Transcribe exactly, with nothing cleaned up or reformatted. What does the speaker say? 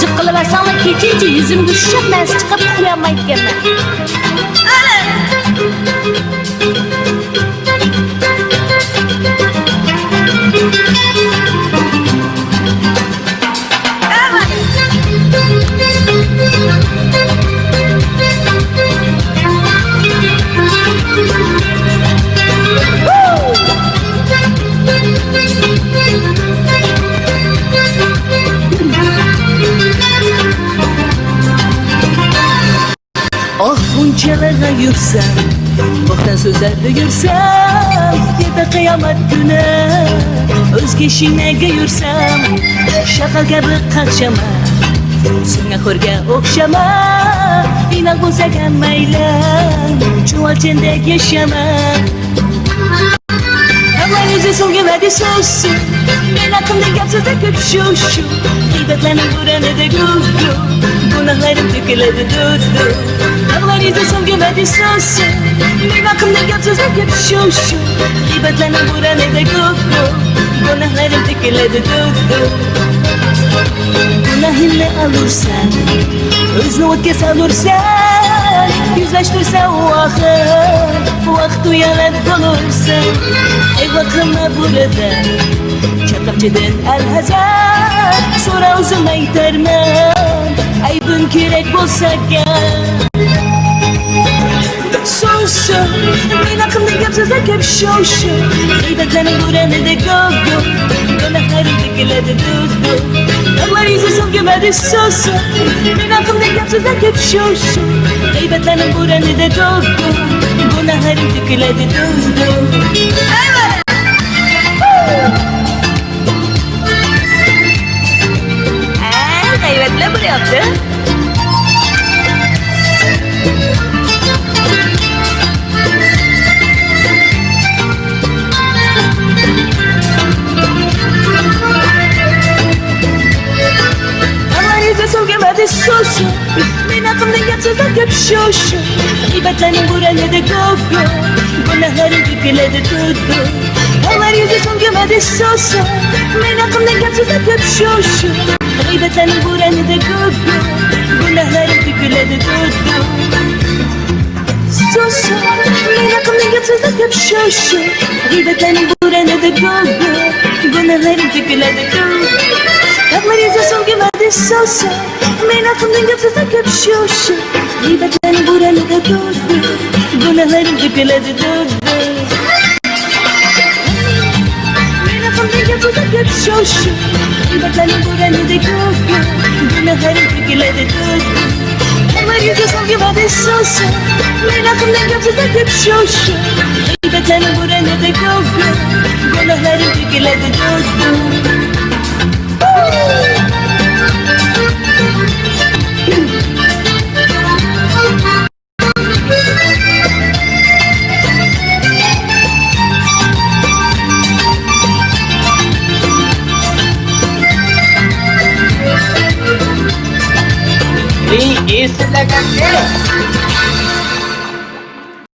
جىق قىلىۋەرسەڭلار، كېچىچە يۈزۈمگە ئۇششاق نەرسە چىقىپ ئۇخلىيالمايدىكەنمەن. ئاھ، مۇنچىلىغا يۈرسەم، بوھتان سۆزلەردە يۈرسەم، يېتە قىيامەت كۈنى ئۆز كىشىڭگە يۈرسەم، شاقال كەبى قاقشىما، سۈنئىي خورگە ئوخشاما، ئىناق بولسا ھەممەيلەن، چۇۋالچىندەك ياشاما. تاغلار يۈزى سۆڭگىمەدى سۇسۇ، مېنىڭ ھەققىمدىن گەپ سۆزلەر كۆپ شۇ-شۇ. غىيبەتلەرنىڭ بورانىدا گۇ-گۇ، گۇناھلىرىم تۆكۈلەدى دۇ-دۇ. تاغلار يۈزى سۆڭگىمەدى سۇسۇ، مېنىڭ ھەققىمدىن گەپ سۆزلەر كۆپ شۇ-شۇ. غىيبەتلەرنىڭ بورانىدا گۇ-گۇ، گۇناھلىرىم تۆكۈلەدى دۇ-دۇ. گۇناھىمنى ئالۇرسەن، ئۆزۈڭ ئوتكە سالۇرسەن، يۈزلەشتۈرسەن ئۇ ئاخىر، ۋاقىت ئۇيالەت بولۇرسەن. ئەي ۋاقىمنى بۇرىدە، چاقىمچىدىن ئەلھەزەر، سورا ئۆزۈم ئېيتارمەن، ئەيبىم كېرەك بولسا گەپ. سۇسۇ، مېنىڭ ھەققىمدىن گەپ سۆزلەر كۆپ شۇ-شۇ. غىيبەتلەرنىڭ بورانىدا گۇ-گۇ، گۇناھلىرىم تۆكۈلەدى دۇ-دۇ. تاغلار يۈزى سۆڭگىمەدى سۇسۇ، مېنىڭ ھەققىمدىن گەپ سۆزلەر كۆپ شۇ-شۇ. غىيبەتلەرنىڭ بورانىدا گۇ-گۇ، گۇناھلىرىم تۆكۈلەدى دۇ-دۇ. ئەي، غەيۋەتلەر بۇرىياپتۇ. تاغلار يۈزى سۆڭگىمەدى سۇسۇ، مېنىڭ ھەققىمدىن گەپ سۆزلەر كۆپ شۇ-شۇ. غىيبەتلەرنىڭ بورانىدا گۇ-گۇ، گۇناھلىرىم تۆكۈلەدى دۇ-دۇ. تاغلار يۈزى سۆڭگىمەدى سۇسۇ، مېنىڭ ھەققىمدىن گەپ سۆزلەر كۆپ شۇ-شۇ. غىيبەتلەرنىڭ بورانىدا گۇ-گۇ، گۇناھلىرىم تۆكۈلەدى دۇ-دۇ. سۇسۇ، مېنىڭ ھەققىمدىن گەپ سۆزلەر كۆپ شۇ-شۇ. غىيبەتلەرنىڭ بورانىدا گۇ-گۇ، گۇناھلىرىم تۆكۈلەدى دۇ-دۇ. تاغلار يۈزى سۆڭگىمەدى سۇسۇ، مېنىڭ ھەققىمدىن گەپ سۆزلەر كۆپ شۇ-شۇ. غىيبەتلەرنىڭ بورانىدا گۇ-گۇ، گۇناھلىرىم تۆكۈلەدى دۇ-دۇ. مېنىڭ ھەققىمدىن گەپ سۆزلەر كۆپ شۇ-شۇ. غىيبەتلەرنىڭ بورانىدا گۇ-گۇ، گۇناھلىرىم تۆكۈلەدى دۇ-دۇ. تاغلار يۈزى سۆڭگىمەدى سۇسۇ، مېنىڭ ھەققىمدىن گەپ سۆزلەر كۆپ شۇ-شۇ. غىيبەتلەرنىڭ بورانىدا گۇ-گۇ، گۇناھلىرىم تۆكۈلەدى دۇ-دۇ. ئېي، ئېسىللەگەننى